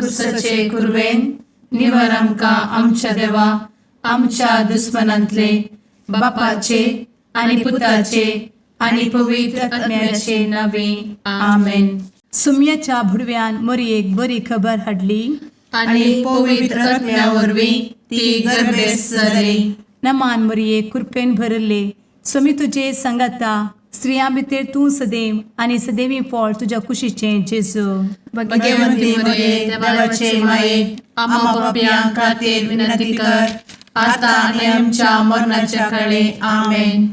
कुर्साचे कुरवेन निवर आमकां आमच्या देवा आमच्या दुस्मनांतले बापाचे आनी पुताचे आनी पवित्र आत्म्याचे नावे. आमेन. सुम्याच्या भुडव्यान मोरयेक बरी खबर हाडली. आनी पवित्र आत्म्या वरवीं ती गर्भेस्त जाली. नमान मोरये, कृपेन भरले, स्वामी तुजे सांगाता. स्त्रियां भितर तूं सदैव आनी सदैवी फळ तुज्या कुशीचें जेजू. भगवंती मरिये, देवाचे माये, आम्हा पापयां खातीर विनंती कर, आता आनी आमच्या मरणाच्या काळी. आमेन.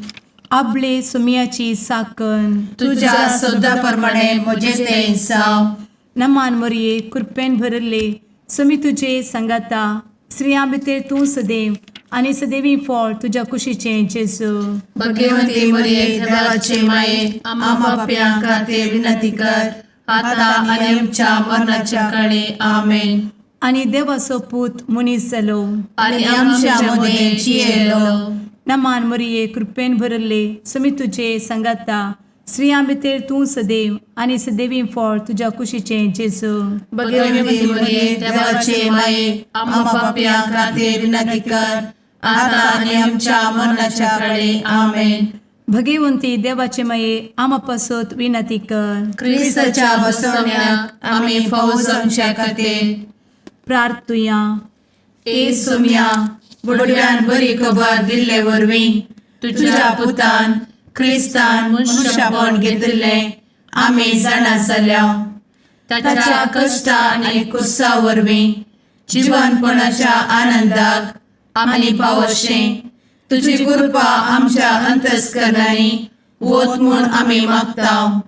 आबले सुमियाची साकन. तुझ्या शब्दा प्रमाणे म्हजे ते जावं. नमान मोरये, कृपेन भरले, स्वामी तुजे सांगाता. स्त्रियां भितर तूं सदैव आनी सदैवी फळ तुज्या कुशीचें जेजू. भगवंती मरिये, देवाचे माये, आम्हा पापयां खातीर विनंती कर, आता आनी आमच्या मरणाच्या काळी. आमेन. आनी देवाचो पूत मनीस जालो आनी आमच्या मदें जियेलो. नमान मोरये, कृपेन भरले, स्वामी तुजे सांगाता. स्त्रियां भितर तूं सदैव आनी सदैवी फळ तुज्या कुशीचें जेजू. भगवंती मरिये, देवाचे माये, आम्हा पापयां खातीर विनंती कर, आता आनी आमच्या मरणाच्या काळी. आमेन. भगवंती देवाचे माये, आमा पासत विनंती कर. क्रिस्ताच्या बसवण्याक आमी फावो जावच्या खातीर. प्रार्थुया. ए सोम्या, बुडव्यान बरी खबर दिल्ले वरवीं तुझ्या पुतान क्रिस्तान मनुष्यपण घेतिल्लें आमी जाणा जाल्या. ताच्या कश्टा आनी कुर्सा वरवीं जिवनपणाच्या आनंदाक आमी पावशें तुजी कृपा आमच्या अंतस्करणांनी वत म्हूण आमी मागता,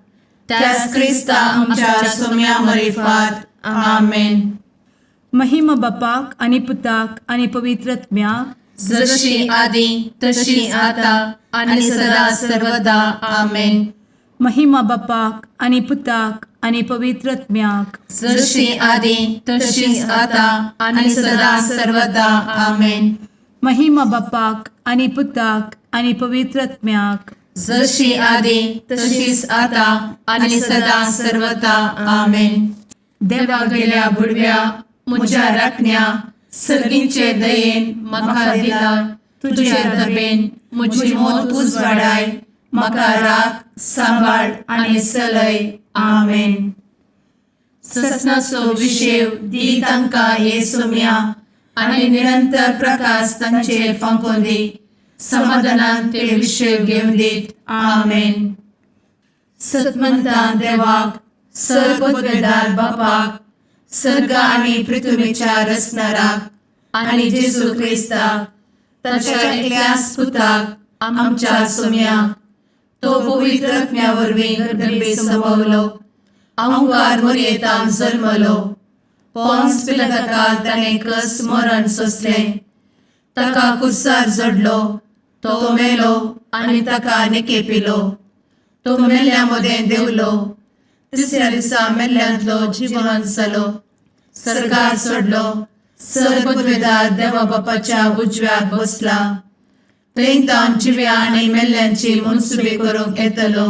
त्याच क्रिस्ता आमच्या सोम्या मरिफात. आमेन. महिमा बापाक आनी पुताक आनी पवित्र आत्म्याक. जशी आदी तशी आता आणि सदा सर्वदा. आमेन. महिमा बापाक आनी पुताक आनी पवित्र आत्म्याक. जशी आदी तशीच आता आणि सदा सर्वदा. आमेन. महिमा बापाक आनी पुताक आनी पवित्र आत्म्याक. जशी आदी तशीच आता आणि सदा सर्वदा. आमेन. देवा गेल्या बुडव्या म्हज्या राखण्या, सर्गींचे दयेन म्हाका दिला तुझे दबेन म्हजी मोत उजवाडाय, म्हाका राख, सांबाळ आनी चलय. आमेन. ससनाचो विशेव दी तांकां हे सोम्या आनी निरंतर प्रकाश तांचेर फांकोवन दी. समाधानान ते विशेव घेवन दीत. आमेन. सतमंतान देवाक, सर्वपदवेदार बापाक, सर्ग आनी पृथ्वीच्या रचणाराक आनी जेजू क्रिस्ताक ताच्या एकल्याच पुताक आमच्या सोम्याक, तो पवित्र आत्म्या वरवीं गर्भे संभवलो, अंकार मोरयेतान जल्मलो, पोन्स पिलाताकाल ताणें कस मरण सोंसलें, ताका कुर्सार जडलो, तो मेलो आनी ताका निकेपिलो, तो मेल्ल्या मदें देंवलो, तिसऱ्या दिसा मेल्ल्यांतलो जिवन जालो, सर्गार चडलो, सर्वपदवेदार देवा बापाच्या उजव्याक बसला, थंय तावन जिव्या आनी मेल्ल्यांची मनसुबी करूंक येतलो.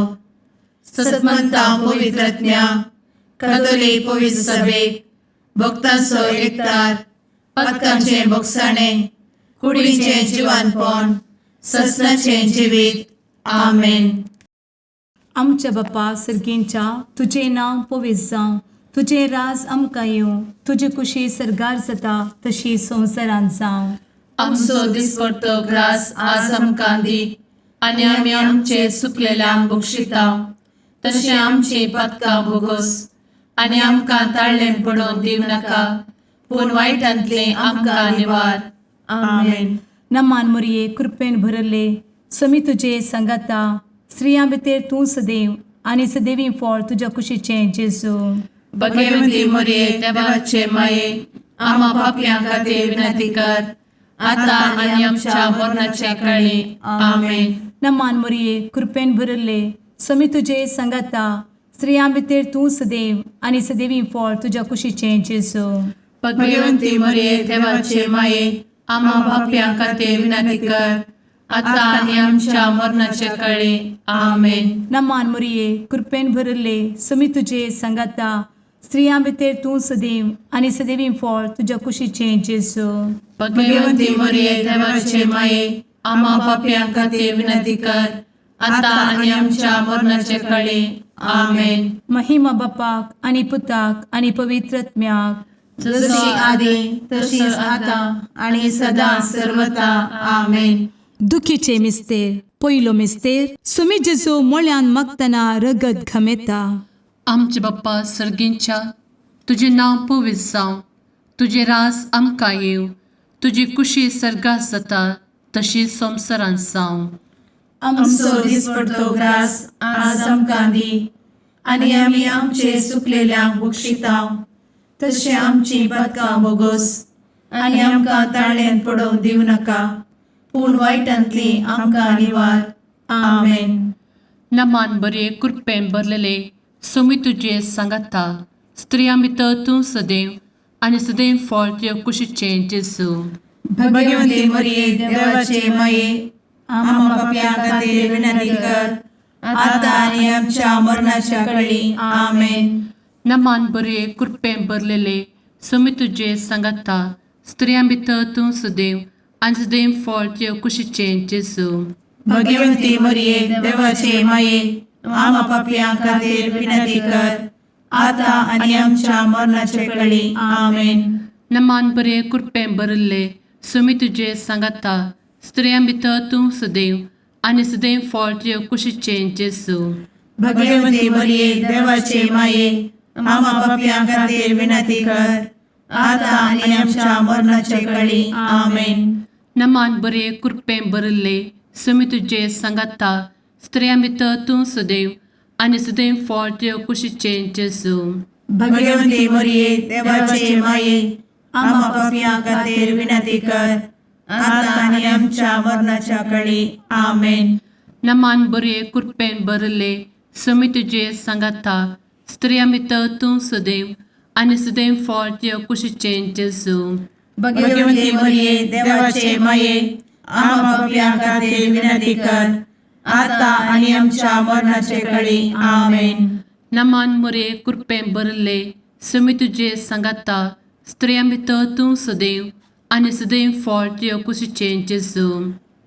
सतमंता पवित्र आत्म्या, कथोलीक पवित्र सभेक, भक्तांचो एकतार, पातकांचें भोगसाणें, कुडीचें जिवानपण, ससनाचें जिवीत. आमेन. आमच्या बापा सर्गींच्या, तुजें नांव पवित्र जावं, तुजें राज आमकां येवं, तुजी कुशी सर्गार जाता तशी संवसारांत जावं. आमचो दिसपडतो ग्रास आज आमकां दी आनी आमी आमचे चुकलेल्यांक बक्षिता तशें आमची पातकां भोगोस आनी आमकां ताळ्ळें पडोवन दिवं नाका, पूण वायटांतलें आमकां निवार. आमेन. नमान मोरये, कृपेन भरले, समी तुजे सांगाता. स्त्रियां भितर तूं सदैव आनी सदैवी फळ तुज्या कुशीचें जेजू. भगवती मोरये, देवाचे माये, आम्हा पापयां खातीर विनंती कर, आता आनी आमच्या मरणाच्या काळी. आमेन. नमान मोरये, कृपेन भरले, समी तुजे सांगाता. स्त्रियां भितर तूं सदैव आनी सदैवी फळ तुज्या कुशीचें जेजू. भगवती मोरये, देवाचे माये, आम्हा पापयां खातीर विनंती कर, आता आनी आमच्या मरणाच्या काळी. आमेन. नमान मोरये, कृपेन भरले, समी तुजे सांगाता. स्त्रियां भितर तूं सदैव आनी सदैवी फळ तुज्या कुशीचें जेजू. भगवंती मरिये, देवाचे माये, आम्हा पापयां खातीर विनंती कर, आता आनी आमच्या मरणाचे कळी. आमेन. महिमा बापाक आनी पुताक आनी पवित्र आत्म्याक. जशी आदी तशीच आता आणि सदा सर्वता. आमेन. दुखीचे मिस्तेर. पयलो मिस्तेर, सुमी जेजू मोळ्यान मागतना रगत घमेता. आमचे बाप्पा सर्गींच्या, तुजें नांव पवित्र जावं, तुजें रास आमकां येवं, तुजी कुशी सर्गात जाता तशी संवसारांत जावं. आमचो दिसपडतो ग्रास आज आमकां दी आनी आमी आमचे सुकलेल्यांक बक्षितांव तशें आमची पदकां बोगोस आनी आमकां ताळ्यान पडोवंक दिवं नाका, पूण वायटांतली आमकां निवार. आमेन. नमान बरे, कृपेन भरलेले, सोमी तुजे सांगाता, स्त्रियां भितर तूं सदैव आनी सदैव फळ तुजे कुशीचें जेजू. भगवंती मरिये, देवाचे माये, आम्हा पापयां खातीर विनंती कर, आता आनी आमच्या मरणाच्या कळी. आमेन. नमान बरे, कृपेन भरलेले, सोमी तुजे सांगाता, स्त्रियां भितर तूं सदैव आनी सदैव फळ तुजे कुशीचें जेजू. भगवंती मरिये, देवाचे माये, आम्हा पापयां खातीर विनंती कर, आता आनी आमच्या मरणाचे कळी. आमेन. नमान बरे, कृपेन भरिल्ले, सुमी तुजे सांगाता, स्त्रियां भितर तूं सदैव आनी सदैव फळ तुजे कुशीचें जेजू. भगवंती मरिये, देवाचे माये, आम्हा पापयां खातीर विनंती कर, आता आनी आमच्या मरणाचे कळी. आमेन. नमान बरे, कृपेन भरिल्ले, सुमी तुजे सांगाता, स्त्रियां भितर तूं सदैव आनी सदैव फळ तुजे कुशीचें जेजू. भगवंती मरिये, देवाचे माये, आम्हा पापयां खातीर विनंती कर, आता आनी आमच्या मरणाच्या कळी. आमेन. नमान बरे, कृपेन भरिल्ले, सुमी तुजे सांगाता, स्त्रियां भितर तूं सदैव आनी सदैव फळ तुजे कुशीचें जेजू. भगवंती मरिये, देवाचे माये, आम्हा पापयां खातीर विनंती कर, आता आनी आमच्या मरणाचे कळी. आमेन. नमान मुरे, कृपेन भरिल्ले, सुमी तुजे सांगाता, स्त्रियां भितर तूं सदैव आनी सदैव फळ तुजे कुशीचें जेजू.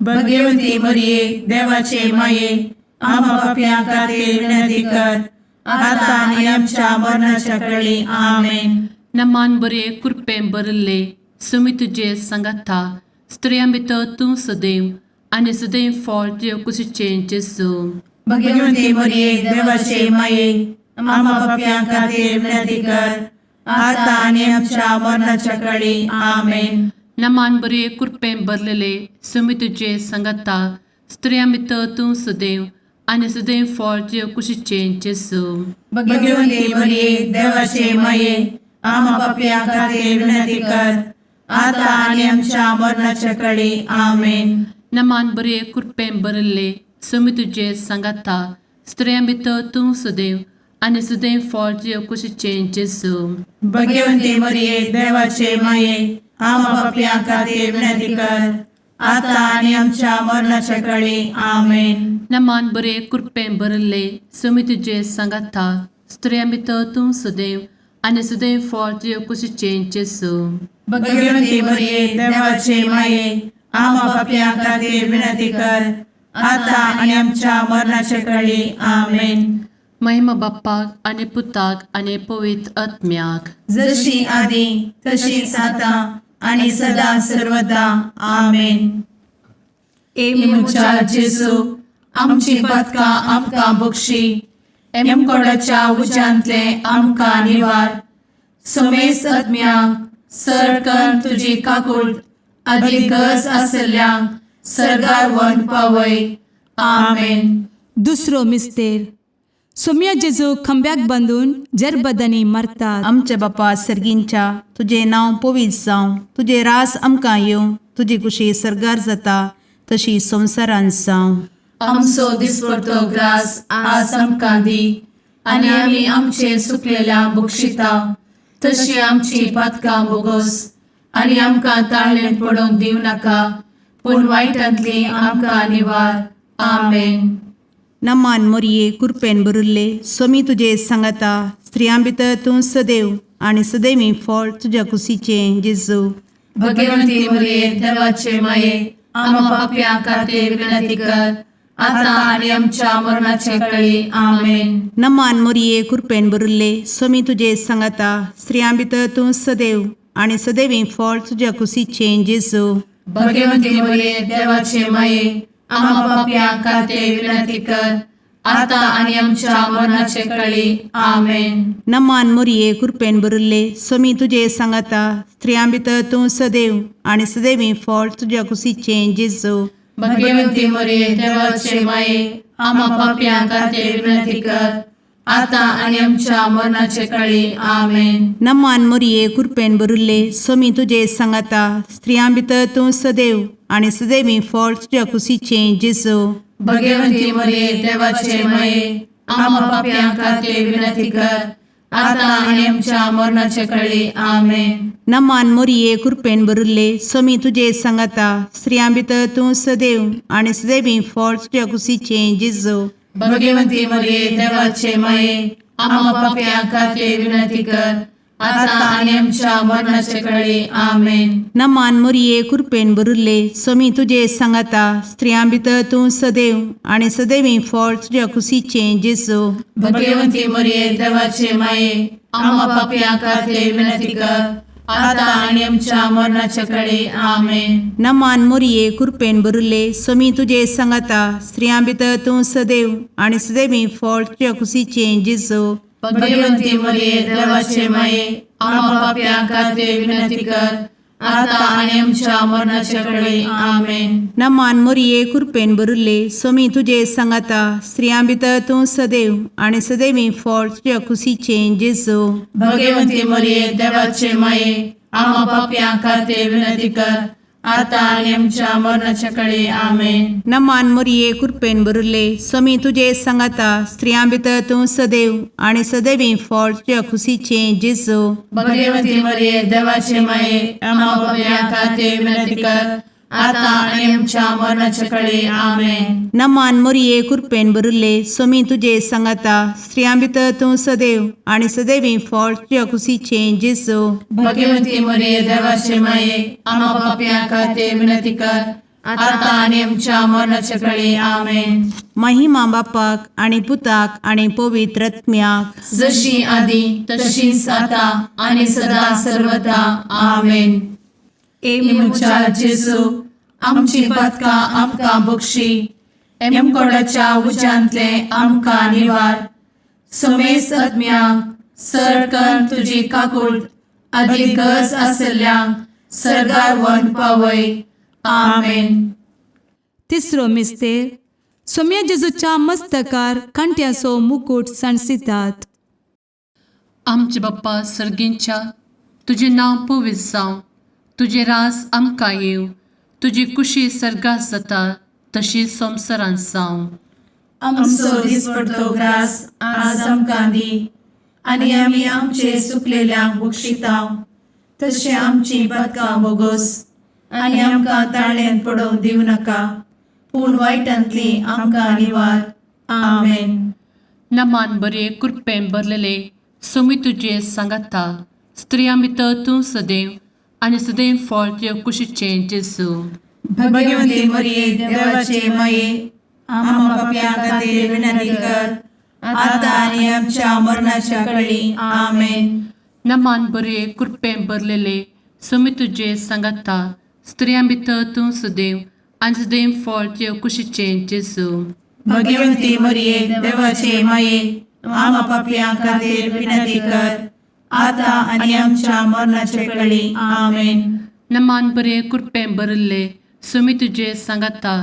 भगवंती मरिये, देवाचे माये, आम्हा पापयां खातीर विनंती कर, आता आनी आमच्या मरणाच्या कळी. आमेन. नमान बरे, कृपेन भरिल्ले, सुमी तुजे सांगाता, स्त्रियां भितर तूं सदैव आनी सदैव फळ तुजे कुशीचें जेजू. भगवंती मरिये, देवाचे माये, आम्हा पापयां खातीर विनंती कर, आता आनी आमच्या मरणाच्या कळी. आमेन. नमान बरे, कृपेन भरलेले, सुमी तुजे सांगाता, स्त्रियां भितर तूं सदैव आनी सदैव फळ तुजे कुशीचें जेजू. भगवंती मरिये, देवाचे माये, आम्हा पापयां खातीर विनंती कर, आता आनी आमच्या मरणाच्या कळी. आमेन. नमान बरे, कृपेन भरिल्ले, सुमी तुजे सांगाता, स्त्रियां भितर तूं सदैव आनी सदैव फळ तुजे कुशीचें जेजू. भगवंती मरिये, देवाचे माये, आम्हा पापयां खातीर विनंती कर, आता आनी आमच्या मरणाच्या कळी. आमेन. नमान बरे, कृपेन भरिल्ले, सुमी तुजे सांगाता, स्त्रियां भितर तूं सदैव आनी सदैव फळ तुजे कुशीचें जेजू. भगवंती मरिये, देवाचे माये, आम्हा पापयां खातीर विनंती कर, आता आनी आमच्या मरणाच्या कळी. आमेन. महिमा बाप्पाक आनी पुताक आनी पवित्र आत्म्याक. जशी आदी तशीच आता आणि सदा सर्वदा. आमेन. ए म्हज्या जेजू, आमची पदकां आमकां बक्षी, एमकोडाच्या उज्यांतले आमकां निवार, समेस्त आत्म्यांक सरकन तुजी काकूळ आदी गरज आसल्ल्यांक सर्गार वन पावय. आमेन. दुसरो मिस्तेर, सोम्या जेजू खांब्याक बांदून जरबदांनी मारतात. आमच्या बापा सर्गींच्या, तुजें नांव पवित्र जावं, तुजें रास आमकां येवं, तुजी कुशी सर्गार जाता तशी संवसारांत जावं. आमचो दिसपडतो ग्रास आज आमकां दी आनी आमी आमचे सुकलेल्या बक्षिता तशी आमची पातकां बोगोस आनी आमकां ताळ्ळें पडोवंक दिवं नाका, पूण वायटांतली आमकां निवार. आमेन. नमान मोरये, कुरपेन भरिल्ले, स्वामी तुजे सांगाता, स्त्रियां भितर तूं सदैव आनी सदैवी फळ तुज्या कुशीचें जेजू. भगवंती मरिये देवाचे माये, आम्हा पापयां खातीर विनंती कर, आता आनी आमच्या मरणाचे कळी. आमेन. नमान मोरये, कृपेन भरिल्ले, स्वामी तुजे सांगाता. स्त्रियां भितर तूं सदैव आनी सदैवी फळ तुज्या कुशीचें जेजू. भगवंती मरिये देवाचे माये, आम्हा पापयां खातीर विनंती कर, आता आनी आमच्या मरणाचे कळी. आमेन. नमान मोरये, कृपेन भरिल्ले, स्वामी तुजे सांगाता. स्त्रियां भितर तूं सदैव आनी सदैवी फळ तुज्या कुशीचें जेजू. भगवंती मरिये देवाचे माये, आम्हा पापयां खातीर विनंती कर, आता आनी आमच्या मरणाचे कळी. आमेन. नमान मोरये, कृपेन भरिल्ले, स्वामी तुजे सांगाता. स्त्रियां भितर तूं सदैव आनी सदैवी फळ तुज्या कुशीचें जेजू. भगवंती मरिये देवाचे माये, आम्हा पापयां खातीर विनंती कर, आता आनी आमच्या मरणाचे कळी. आमेन. नमान मोरये, कृपेन भरिल्ले, स्वामी तुजे सांगाता. स्त्रियां भितर तूं सदैव आनी सदैवी फळ तुज्या कुशीचें जेजू. भगवंती मरिये देवाचे माये, आम्हा पापयां खातीर विनंती कर, आता आनी आमच्या मरणाचे कळी. आमेन. नमान मोरये, कृपेन भरिल्ले, स्वामी तुजे सांगाता. स्त्रियां भितर तूं सदैव आनी सदैवी फळ तुज्या कुशीचें जेजू. भगवंती मरिये देवाचे माये, आम्हा पापयां खातीर विनंती कर, आता आनी आमच्या मरणाचे कळी. आमेन. नमान मोरये, कृपेन भरिल्ले, स्वामी तुजे सांगाता. स्त्रियां भितर तूं सदैव आनी सदैवी फळ तुज्या कुशीचें जेजू. भगवंती मरिये देवाचे माये, आम्हा पापयां खातीर विनंती कर, आता आनी आमच्या मरणाचे कळी. आमेन. नमान मोरये, कृपेन भरिल्ले, स्वामी तुजे सांगाता. स्त्रियां भितर तूं सदैव आनी सदैवी फळ तुज्या कुशीचें जेजू. भगवंती मरिये देवाचे माये, आम्हा पापयां खातीर विनंती कर, आता आनी आमच्या मरणाच्या कळी. आमेन. नमान मोरये, कृपेन भरिल्ले, स्वामी तुजे सांगाता. स्त्रियां भितर तूं सदैव आनी सदैवी फळ तुज्या कुशीचें जेजू. भगवंती मरिये देवाचे माये, आम्हा पापयां खातीर विनंती कर, आता आनी आमच्या मरणाच्या कळी. आमेन. नमान मोरये, कृपेन भरिल्ले, स्वामी तुजे सांगाता. स्त्रियां भितर तूं सदैव आनी सदैवी फळ तुज्या कुशीचें जेजू. भगवंती मरिये देवाचे माये, आम्हा पापयां खातीर विनंती कर, आता आनी आमच्या मरणाच्या कळी. आमेन. महिमा बापाक आनी पुताक आनी पवित्र आत्म्याक, जशी आदी तशीच आता आनी सदा सर्वदा. आमेन. ए म्हज्या जेजू, आमची पातकां आमकां बक्षी, एमकोडाच्या उज्यांतले आमकां निवार, समेस्त आत्म्यांक सरकन तुजी काकूट आदी गरज आसल्ल्यांक सर्गार व्हरून पावय. आमेन. तिसरो मिस्तेर, सोम्या जेजूच्या मस्तकार कांट्याचो मुकूट सांडसितात. आमचे बाप्पा सर्गींच्या, तुजें नांव पवित्र जावं, तुजें राज आमकां येवं, तुजी कुशी सर्गात जाता तशी संवसारांत जावं. आमचो दिसपडतो ग्रास आज आमकां दी, आनी आमी आमचे सुकलेल्यांक बक्षितांव, तशें आमची पातकां बोगोस, आनी आमकां ताळ्यांत पडोवंक दिवं नाका, पूण वायटांतली आमकां निवार. आमेन. नमान बरे, कृपेन भरलेले, स्वामी तुजे सांगाता. स्त्रियां भितर तूं सदैव आनी सदैव फळ तुज्या कुशीचें जेजू. भगवंती मरिये देवाचे माये, आम्हा पापयां खातीर विनंती कर, आता आनी आमच्या मरणाच्या कळी. आमेन. नमान बरे, कृपेन भरलेले, स्वामी तुजे सांगाता. स्त्रियां भितर तूं सदैव आनी सदैव फळ तुज्या कुशीचें जेजू. भगवंती मरिये देवाचे माये, आम्हा पापयां खातीर विनंती कर, आता आनी आमच्या मरणाच्या कळी. आमेन. नमान बरे, कृपेन भरिल्ले, स्वामी तुजे सांगाता.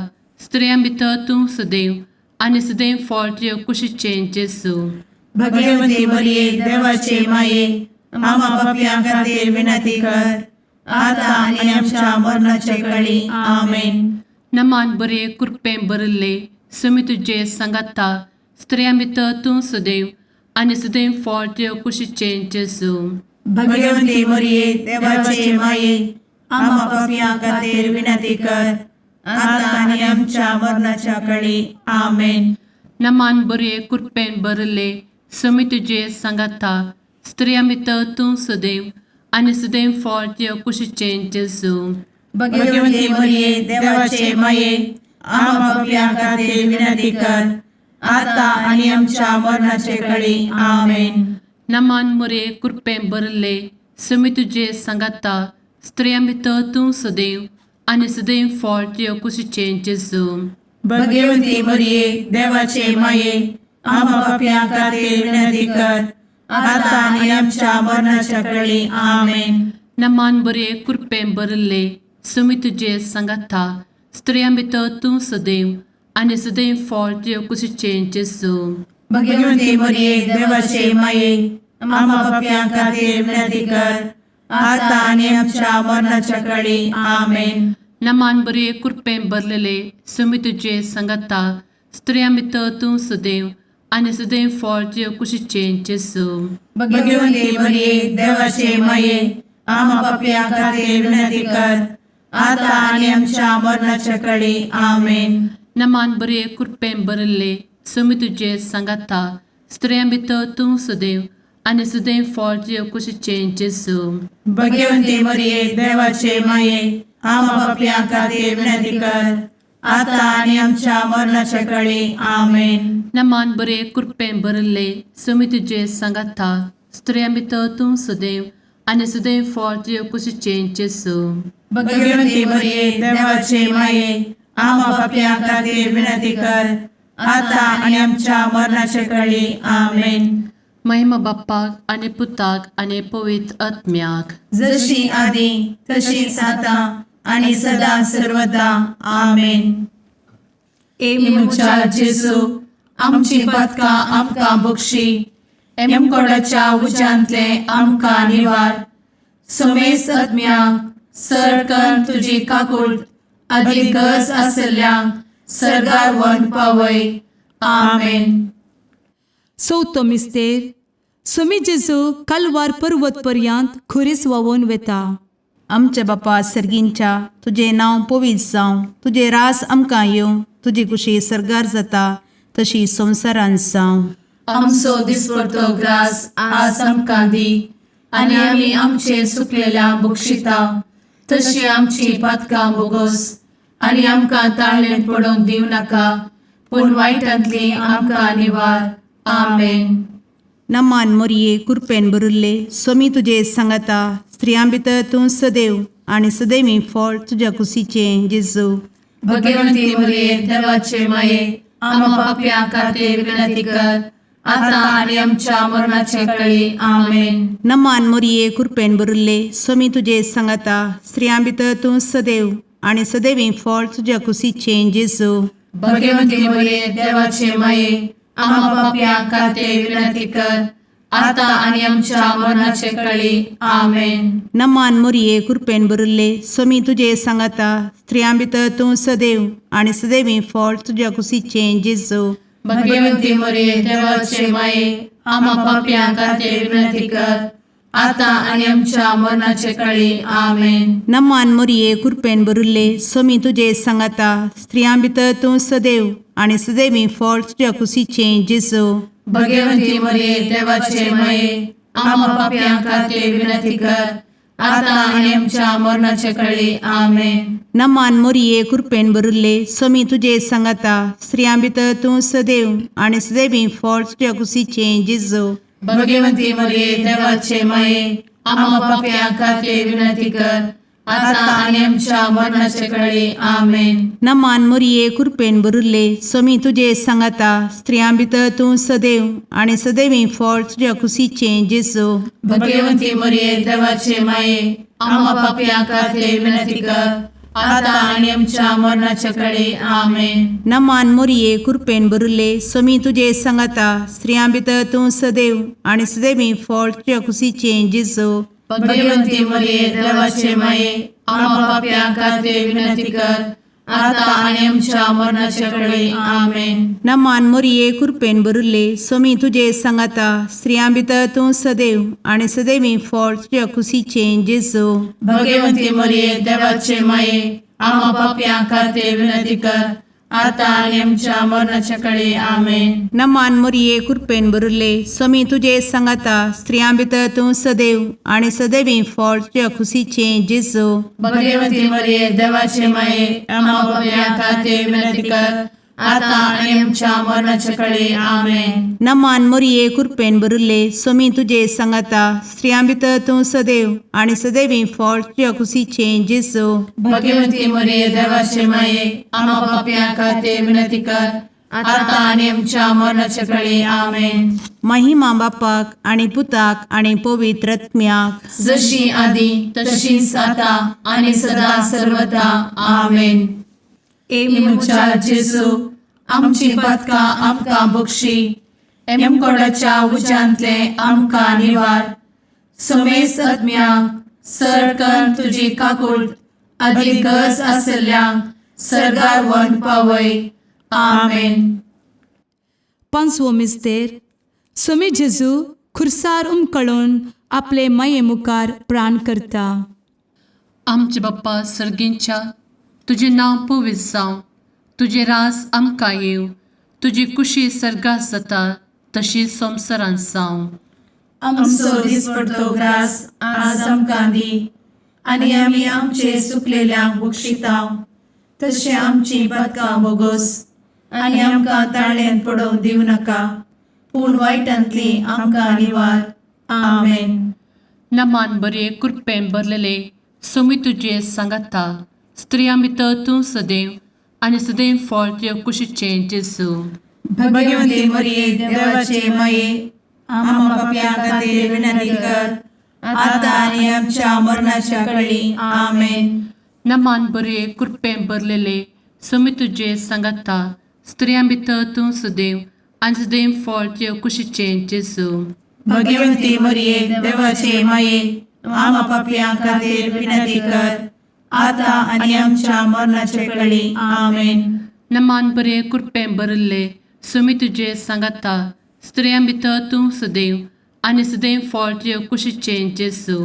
स्त्रियां भितर तूं सदैव आनी सदैव फळ तुज्या कुशीचें जेजू. भगवंती मरिये देवाचे माये, आम्हा पापयां खातीर विनंती कर, आता आनी आमच्या मरणाच्या कळी. आमेन. नमान बरे, कृपेन भरिल्ले, स्वामी तुजे सांगाता. स्त्रियां भितर तूं सदैव आनी सदैव फळ तुज्या कुशीचें जेजू. भगवंती मरिये देवाचे माये, आम्हा पापयां खातीर विनंती कर, आता आनी आमच्या मरणाच्या कळी. आमेन. नमान बरे, कृपेन भरिल्ले, समी तुजे सांगाता स्त्रियां भितर तूं सदैव आनी सदैव फळ तुज्या कुशीचें जेजू. भगवती मरिये, देवाचे माये, आम्हा पापयां खातीर विनंती कर, आता आनी आमच्या मरणाचे कळी. आमेन. नमान मुरे कृपें भरले समी तुजे सांगाता स्त्रियां भितर तूं सदैव आनी सदैव फळ तुज्या कुशीचें जेजू. भगवती मरिये, देवाचे माये, आम्हा पापयां खातीर विनंती कर, आता आनी आमच्या मरणाच्या कळी. आमेन. नमान बरे कृपें भरले समी तुजे सांगाता स्त्रियां भितर तूं सदैव आनी सदैव फळ तुज्या कुशीचें जेजू. भगवती मरिये, देवाचे माये, आम्हा पापयां खातीर विनंती कर, आता आनी आमच्या मरणाच्या कळी. आमेन. नमान बरे कृपें भरलेले समी तुजे सांगाता स्त्रियां भितर तूं सदैव आनी सदैव फळ तुज्या कुशीचें जेजू. भगवती मरिये, देवाचे माये, आम्हा पापयां खातीर विनंती कर, आता आनी आमच्या मरणाच्या कळी. आमेन. नमान बरे कृपें भरले समी तुजे सांगाता स्त्रियां भितर तूं सदैव आनी सदैव फळ तुज्या कुशीचें जेजू. भगवती मरिये, देवाचे माये, आम्हा पापयां खातीर विनंती कर, आता आनी आमच्या मरणाच्या कळी. आमेन. नमान बरे कृपें भरले समी तुजे सांगाता स्त्रियां भितर तूं सदैव आनी सदैव फळ तुज्या कुशीचें जेजू. भगवती मरिये, देवाचे माये, आम्हा पापयां खातीर विनंती कर, आता आनी आमच्या मरणाच्या कळी. आमेन. महिमा बाप्पाक आनी पुताक आनी पवित्र आत्म्याक. जशी आदी तशीच आता आणि सदा सर्वदा. आमेन. ए म्हज्या जेजू, आमची पातकां आमकां बक्षी, एमकोडाच्या उज्यांतले आमकां निवार, समेस्त आत्म्यांक सरकन तुजी काकूळ आदी गरज आसल्ल्यांक सर्गार व्हरून पावय. आमेन. चवथो मिस्तेर. सोमी जेजू कालवार पर्वत पर्यंत खुरीस व्हांवून वेता. आमच्या बापा सर्गींच्या, तुजें नांव पवित्र जावं, तुजें रास आमकां येवं, तुजी कुशी सर्गार जाता तशी संवसारांत जावं. आमचो दिसपडतो ग्रास आज आमकां दी आनी आमी आमचे सुकलेल्या बक्षिता तशी आमची पातकां बोगोस आनी आमकां ताळणेंत पडोवंक दिवं नाका, पूण वायटांतली आमकां निवार. आमेन. नमान मोरये, कुरपेन भरिल्ले, सोमी तुजे सांगाता, स्त्रियां भितर तूं सदैव आनी सदैवी फळ तुज्या कुशीचें जेजू. भगवंती मरिये, देवाचे माये, आम्हा पापयां खातीर विनंती कर, आता आनी आमच्या मरणाचे कळी. आमेन. नमान मोरये, कुरपेन भरिल्ले, सोमी तुजे सांगाता, स्त्रियां भितर तूं सदैव आनी सदैवी फळ तुज्या कुशीचें जेजू. भगवंती मरिये, देवाचे माये, आम्हा पापयां खातीर विनंती कर, आता आनी आमच्या मरणाचे कळी. आमेन. नमान मोरये, कुरपेन भरिल्ले, सोमी तुजे सांगाता, स्त्रियां भितर तूं सदैव आनी सदैवी फळ तुज्या कुशीचें जेजू. भगवंती मरिये, देवाचे माये, आम्हा पापयां खातीर विनंती कर, आता आनी आमच्या मरणाचे कळी. आमेन. नमान मोरये, कुरपेन भरिल्ले, सोमी तुजे सांगाता, स्त्रियां भितर तूं सदैव आनी सदैवी फळ तुज्या कुशीचें जेजू. भगवंती मरिये, देवाचे माये, आम्हा पापयां खातीर विनंती कर, आता आनी आमच्या मरणाचे कळी. आमेन. नमान मोरये, कुरपेन भरिल्ले, सोमी तुजे सांगाता, स्त्रियां भितर तूं सदैव आनी सदैवी फळ तुज्या कुशीचें जेजू. भगवंती मरिये, देवाचे माये, आम्हा पापयां खातीर विनंती कर, आता आनी आमच्या मरणाचे कळी. आमेन. नमान मोरये, कुरपेन भरिल्ले, सोमी तुजे सांगाता, स्त्रियां भितर तूं सदैव आनी सदैवी फळ तुज्या कुशीचें जेजू. भगवंती मरिये, देवाचे माये, आम्हा पापयां खातीर विनंती कर, आता आनी आमच्या मरणाचे कळी. आमेन. नमान मोरये, कुरपेन भरिल्ले, सोमी तुजे सांगाता, स्त्रियां भितर तूं सदैव आनी सदैवी फळ तुज्या कुशीचें जेजू. भगवंती मरिये, देवाचे माये, आम्हा पापयां खातीर विनंती कर, आता आनी आमच्या मरणाचे कळी. आमेन. नमान मोरये, कुरपेन भरिल्ले, सोमी तुजे सांगाता, स्त्रियां भितर तूं सदैव आनी सदैवी फळ तुज्या कुशीचें जेजू. भगवंती मरिये, देवाचे माये, आम्हा पापयां खातीर विनंती कर, आतां आनी आमच्या मरणाच्या कडे आमेन. नमान मोरये कृपेन भरिल्ले, स्वामी तुजे सांगाता, स्त्रियां भितर तूं सदैव आनी सदैवी फळ तुज्या खुशीचें जेजू. भगवती मरिये, देवाचे माये, आम्हा पापयां खातीर विनंती कर, आतां आनी आमच्या मरणाच्या कडे आमेन. नमान मोरये कृपेन भरिल्ले, स्वामी तुजे सांगाता, स्त्रियां भितर तूं सदैव आनी सदैवी फळ तुज्या खुशीचें जेजू. भगवती मरिये, देवाचे माये, आम्हा पापयां खातीर विनंती कर, आतां आनी आमच्या मरणाच्या कडे आमेन. महिमा बापाक आनी पुताक आनी पवित्र आत्म्याक. जशी आदी तशीच आता आणि सदा सर्वदा आमेन. ए म्हज्या जेजू, आमची पातकां आमकां बक्षी, एमकोडाच्या उज्यांतले आमकां निवार, समेस्त आत्म्यांक सरकन तुजी काकूळ आदी गरज आसल्ल्यांक सरगार वन पावय. आमेन. पांचवो मिस्तेर. स्वामी जेजू खुर्सार उमकळून आपले माये मुखार प्राण करता. आमचे बाप्पा सर्गींच्या, तुजें नांव पवित्र जावं, तुजें रास आमकां येवं, तुजी कुशी सर्गात जाता तशी संवसारांत जावं. आमचो दिसपडतो ग्रास आज आमकां दी, आनी आमी आमचे सुकलेल्यांक बक्षितांव, तशें आमची पातकां बोगोस, आनी आमकां ताळ्यान पडोवंक दिवं नाका, पूण वायटांतली आमकां निवार. आमेन. नमान बरे कृपेन भरलेले, स्वामी तुजें सांगाता, स्त्रियां भितर तूं सदैव आनी सदैव फळ तुज्या कुशीचें जेजू. भगवती मरिये, देवाचे माये, आम्हा पापयां खातीर विनंती कर, आतां आनी आमच्या मरणाच्या कळी. आमेन. नमान बरे कृपेन भरलेले, स्वामी तुजें सांगाता, स्त्रियां भितर तूं सदैव आनी सदैव फळ तुज्या कुशीचें जेजू. भगवती मरिये, देवाचे माये, आम्हा पापयां खातीर विनंती कर, आतां आनी आमच्या मरणाचे कळी. आमेन. नमान बरे कृपेन भरिल्ले, स्वामी तुजें सांगाता, स्त्रियां भितर तूं सदैव आनी सदैव फळ तुज्या कुशीचें जेजू.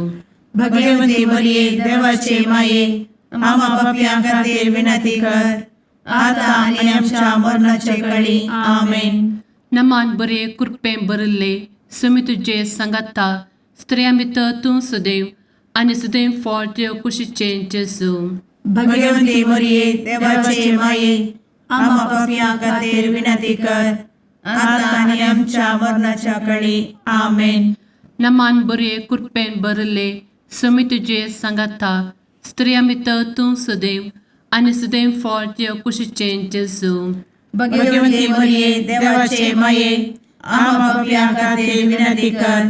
भगवती मरिये, देवाचे माये, आम्हा पापयां खातीर विनंती कर, आतां आनी आमच्या मरणाचे कळी. आमेन. नमान बरे कृपेन भरिल्ले, स्वामी तुजें सांगाता, स्त्रियां भितर तूं सदैव आनी सदैव फळ तुज्या कुशीचें जेजू. भगवती मरिये, देवाचे माये, आम्हा पापयां खातीर विनंती कर, आतां आनी आमच्या मरणाच्या कळी. आमेन. नमान बरे कृपेन भरिल्ले, स्वामी तुजें सांगाता, स्त्रियां भितर तूं सदैव आनी सदैव फळ तुज्या कुशीचें जेजू. भगवती मरिये, देवाचे माये, आम्हा पापयां खातीर विनंती कर,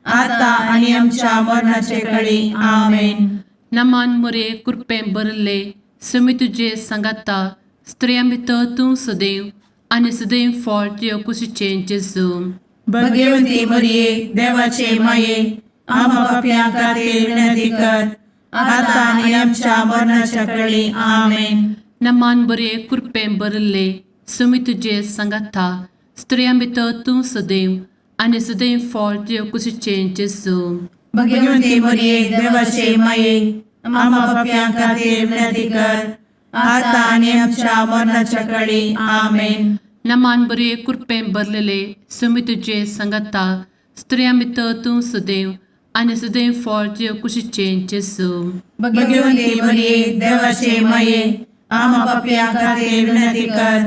आतां आनी आमच्या मरणाचे कळी. आमेन. नमान मोरे कृपेन भरिल्ले, स्वामी तुजें सांगाता, स्त्रियां भितर तूं सदैव आनी सदैव फळ तुज्या कुशीचें जेजू. भगवती मरिये, देवाचे माये, आम्हा पापयां खातीर विनंती कर, आतां आनी आमच्या मरणाच्या कळी. आमेन. नमान बरे कृपेन भरिल्ले, स्वामी तुजें सांगाता, स्त्रियां भितर तूं सदैव आनी सदैव फळ तुज्या कुशीचें जेजू. भगवती मरिये, देवाचे माये, आम्हा पापयां खातीर विनंती कर, आतां आनी आमच्या मरणाच्या कळी. आमेन. नमान बरे कृपेन भरलेले, स्वामी तुजें सांगाता, स्त्रियां भितर तूं सदैव आनी सदैव फळ तुज्या कुशीचें जेजू. भगवती मरिये, देवाचे माये, आम्हा पापयां खातीर विनंती कर,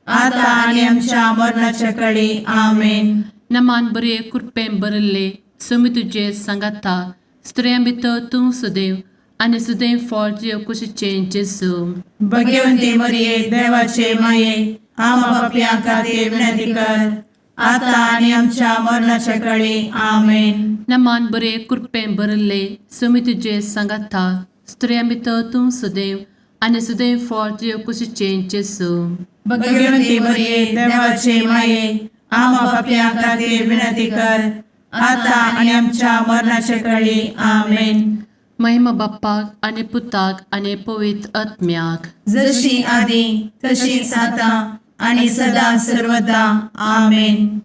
आतां आनी आमच्या मरणाच्या कळी. आमेन. नमान बरे कृपेन भरिल्ले, स्वामी तुजें सांगाता, स्त्रियां भितर तूं सदैव आनी सदैव फळ तुज्या कुशीचें जेजू. भगवती मरिये, देवाचे माये, आम्हा पापयां खातीर विनंती कर, आतां आनी आमच्या मरणाच्या कळी. आमेन. नमान बरे कृपेन भरिल्ले, स्वामी तुजें सांगाता, स्त्रियां भितर तूं सदैव आनी सदैव फळ तुज्या कुशीचें जेजू. भगवती मरिये, देवाचे माये, आम्हा पापयां खातीर विनंती कर, आतां आनी आमच्या मरणाच्या कळी. आमेन. महिमा बाप्पाक आनी पुताक आनी पवित्र आत्म्याक. जशी आदी तशीच आतां आणि सदा सर्वदा. आमेन.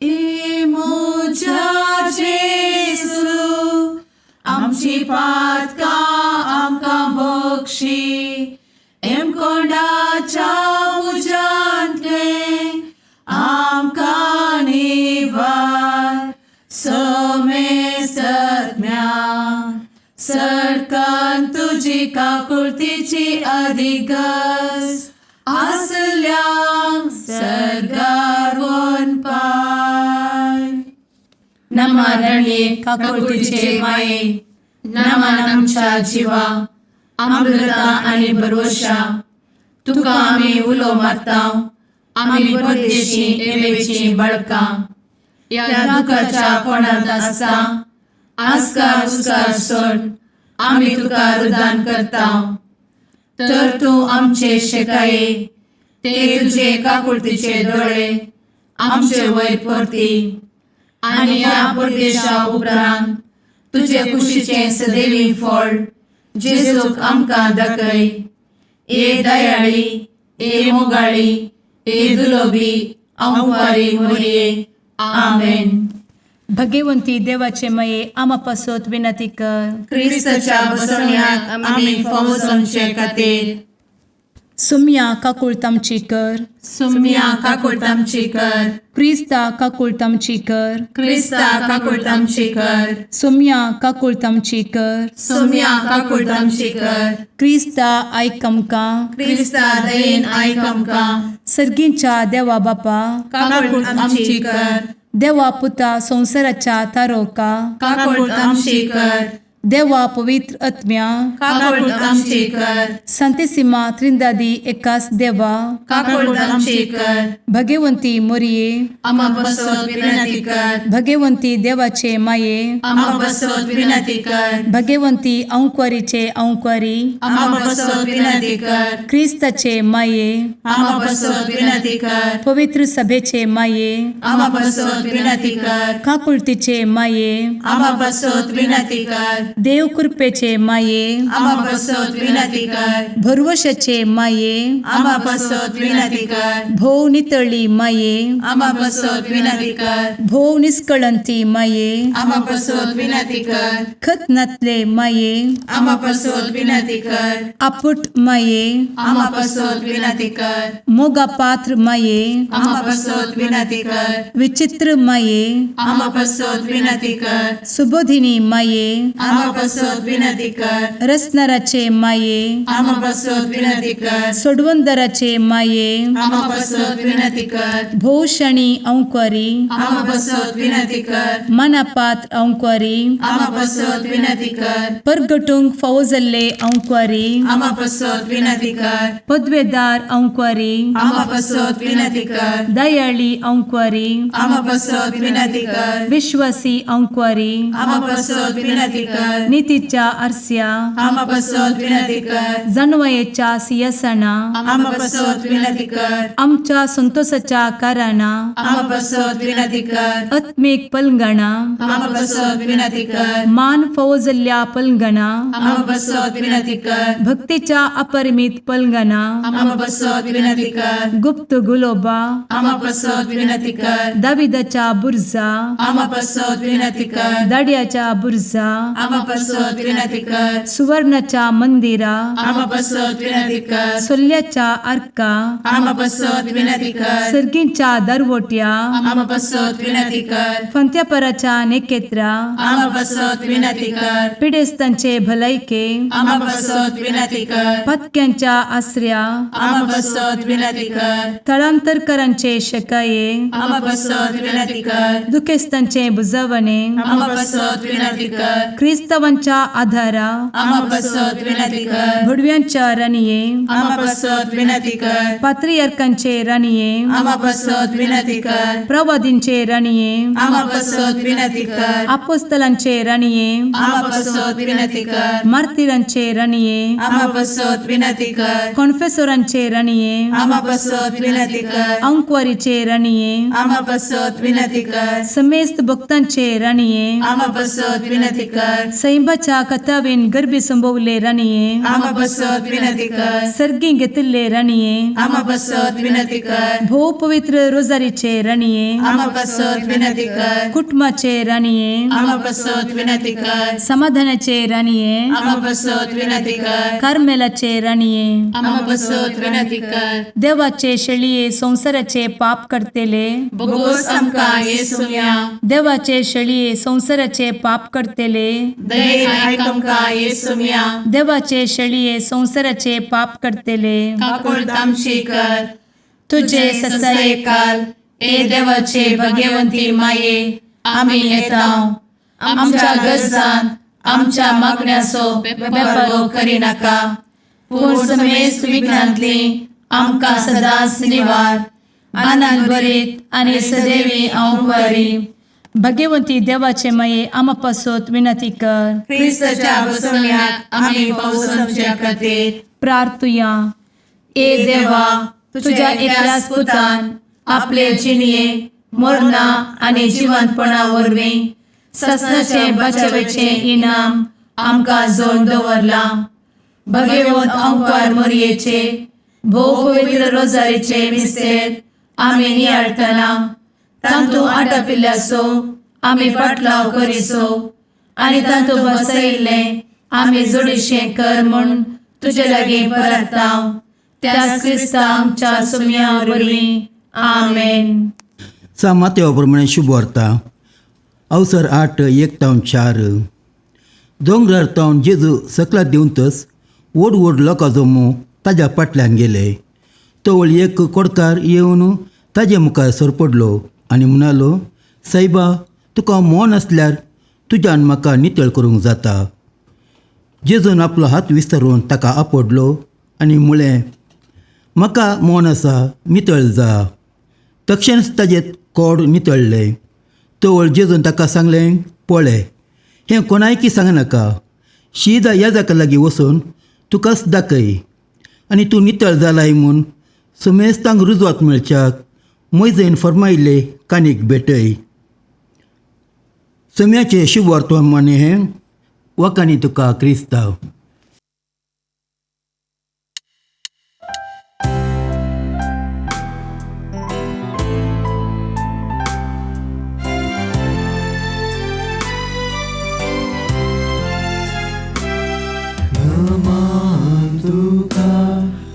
ए म्हज्या जेजू, आमची पातकां आमकां बक्षी, एमकोंडाच्या तुजी काकुळतीची अधिगस आसल्यांक सर्गार पाय. नमरणे काकुळतीचे माये, नमन आमच्या जिवा, अमृता आनी भरवशा, तुका आमी उलो मारता. आमी परदेशी एवेची बळकां ह्या दुखाच्या कोणांत आसता. आस्कार उस्कार सोड आमी तुका रुदान करता, तर तूं आमचे शेकाये ते तुजे काकुळतीचे दोळे आमचे वयर परती आनी ह्या परदेशा उपरांत तुजे कुशीचें सदैवी फळ जेजूक आमकां दाखय. ए दयाळी, ए मोगाळी, ए दुलोबी अंवारी मोरये, आमेन. भगवंती देवाचे मये, आमा पासत विनंती कर. क्रिस्ताच्या बसवण्याक आमी फावो जावचे खातीर. सुम्या काकुळत आमची कर. सुम्या काकुळट आमची कर. क्रिस्ता काकुळत आमची कर. क्रिस्ता काकुळट आमची कर. सुम्या काकुळत आमची कर. सुम्या काकुळट आमची कर. क्रिस्ता आयक आमकां. क्रिस्ता दयेन आयक आमकां. सर्गींच्या देवा बापा, काकुळट आमची कर. देवा पुता संवसाराच्या तारोका, काकुळट आमची कर. देवा पवित्र आत्म्या, काकुळट आमची कर. संतेसिमा त्रिंदादी एकास देवा, काकुळट आमची कर. भगवंती मोरये, आमा बसत विनंती कर. भगवंती देवाचे माये, आमा बसत विनंती कर. भगवंती अंक्वारीचे अंक्वारी, आमा बसत विनंती कर. क्रिस्ताचे माये, आमा बसत विनंती कर. पवित्र सभेचे माये, आमा बसत विनंती कर. काकुळतीचे माये, आमा बसत विनंती कर. देव कृपेचे माये, आमा बसत विनंती कर. भरवशाचे माये, आमा बसत विनंती कर. भोव नितळी माये, आमा बसत विनंती कर. भोव निस्कळंती माये, आमा बसत विनंती कर. खत नातले माये, आमा बसत विनंती कर. आपुट माये, आमा बसत विनंती कर. मोगा पात्र माये, आमा बसत विनंती कर. विचित्र माये, आमा बसत विनंती कर. सुबोधिनी माये, आमा बसत विनंती कर. रसनाराचे माये, आमा बसत विनंती कर. सोडवंदराचे माये, आमा बसत विनंती कर. भोवशणी अंक्वारी, आमा बसत विनंती कर. मनापात्र अंक्वारी, आमा बसत विनंती कर. परगटूंक फावो जाल्ले अंक्वारी, आमा बसत विनंती कर. पदवेदार अंक्वारी, आमा बसत विनंती कर. दयाळी अंक्वारी, आमा बसत विनंती कर. विश्वासी अंक्वारी, आमा बसत विनंती कर. नितीच्या आरस्या, आमा बसत विनंती कर. जानवयेच्या सियासना, आमा बसत विनंती कर. आमच्या संतोषाच्या कारणा, आमा बसत विनंती कर. आत्मीक पलंगणा, आमा बसत विनंती कर. मान फावो जाल्ल्या पलंगणा, आमा बसत विनंती कर. भक्तीच्या अपरिमित पलंगणा, आमा बसत विनंती कर. गुप्त गुलोबा, आमा बसत विनंती कर. दाविदाच्या बुर्जा, आमा बसत विनंती कर. दाड्याच्या बुर्जा, आमा बसत विनंती कर. सुवर्णाच्या मंदिरा, आमा बसत विनंती कर. सोल्ल्याच्या आर्का, आमा बसत विनंती कर. सर्गींच्या दरवट्या, आमा बसत विनंती कर. फंत्यापराच्या नेकेत्रा, आमा बसत विनंती कर. पिडेस्तांचे भलायके, आमा बसत विनंती कर. पत्क्यांच्या आसऱ्या, आमा बसत विनंती कर. थळांतरकरांचे शकाये, आमा बसत विनंती कर. दुखेस्तांचे बुजवणे, आमा बसत विनंती कर. क्रिस्तावांच्या आधारा, आमा बसत विनंती कर. भुडव्यांच्या राणये, आमा बसत विनंती कर. पात्रियार्कांचे राणये, आमा बसत विनंती कर. प्रवादींचे राणये, आमा बसत विनंती कर. आपोस्तलांचे राणये, आमा बसत विनंती कर. मार्तिरांचे राणये, आमा बसत विनंती कर. कॉन्फेसोरांचे राणये, आमा बसत विनंती कर. अंक्वारीचे राणये, आमा बसत विनंती कर. समेस्त भक्तांचे राणये, आमा बसत विनंती कर. सैंबाच्या कथावेन गर्भी संभवले राणये, आमा बसत विनंती कर. सर्गी घेतिल्ले राणये, आमा बसत विनंती कर. भोव पवित्र रोजारीचे राणये, आमा बसत विनंती कर. कुटुंबाचे राणये, आमा बसत विनंती कर. समाधानाचे राणये, आमा बसत विनंती कर. कार्मेलाचे राणये, आमा बसत विनंती कर. देवाचे शेळये संवसाराचे पाप करतेले, बोगोस आमकां येसुया. देवाचे शेळये संवसाराचे पाप करतेले, दयेन आयक आमकां येसुम्या. देवाचे शेळये संवसाराचे पाप करतले, काकुळट आमची कर. तुझे तुझे ससायेकाल ए देवाचे भगवंती माये, आमी येता आमच्या गरजान आमच्या मागण्याचो बेपर्वो करिनाका, पूण समेस्त विघ्नांतली आमकां सदांच निवार. आनंद भरीत आनी सदैवी अंवकारी. भगवंती देवाचे माये, आमा पासत विनंती कर. क्रिस्ताच्या बसवण्याक आमी पावसाच्या खातीर प्रार्थुया. ए देवा, तुझ्या एकल्याच पुतान आपले जिणये मरणा आनी जिवंतपणा वरवीं ससनाचे बचावेचें इनाम आमकां जोड दवरलां. भगवंत अंकार मोरयेचे भोव पवित्र रोजारीचे मिस्तेर आमी नियाळटना तांतू आटापिल्ल्याचो आमी पाटलाव करिसो आनी तांतू बसयिल्लें आमी जोडीशें कर म्हूण तुजे लागीं परताव, त्याच क्रिस्ता आमच्या सुम्या वरवीं. आमेन. सा मातेवा प्रमाणे शुभ वार्ता. अवसर 8:1-4. दोंगरार तावन जेजू सकला देंवतच व्हड व्हड लोकांचो मोग ताज्या फाटल्यान गेले. तवळ एक कोडकार येवन ताजे मुखार सरपडलो आनी म्हणालो, सायबा, तुका मोन आसल्यार तुज्यान म्हाका नितळ करूंक जाता. जेजून आपलो हात विस्तारून ताका आपडलो आनी म्हळें, म्हाका मोन आसा, नितळ जा. तक्षणच ताजें कोड नितळ्ळें. तवळ जेजून ताका सांगलें, पळय, हें कोणायकी सांगनाका, शीदा याजका लागीं वचून तुकाच दाखय आनी तूं नितळ जालाय म्हूण समेस्तांक रुजवात मेळच्याक मोयजेन फर्मायिल्ले कानीक भेटय. सम्याचें शुभ वर्तमान हें. वकानी तुका क्रिस्तांव. नमान तुका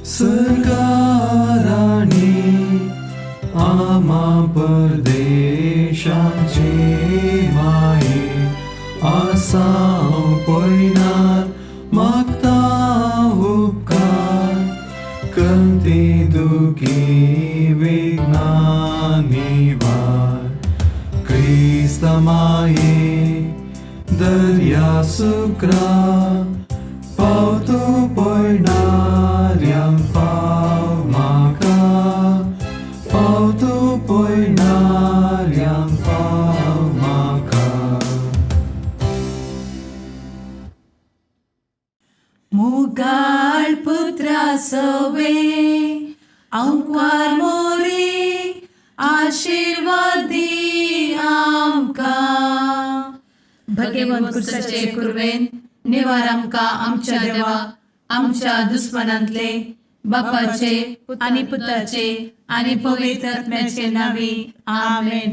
सरकाराणी, आमा परदेशाचे माये, आसाव पयनार मागता उपकार, कंती दुखी विघ्ना निवार. क्रिस्त माये दर्या सुक्रा, पावतो पयणाऱ्यांक पाव म्हाका, पावतो पयणाऱ्यांक पाव म्हाका. मुगाळ पुत्रा सवे अंकार मोरे, आशिर्वाद दी आमकां. भगवंत कुर्साचे कुर्वेन निवार आमकां आमच्या देवा, आमच्या दुस्मनांतले, बापाचे आनी पुताचे आनी पवित्र आत्म्याचे नांवी. आमेन.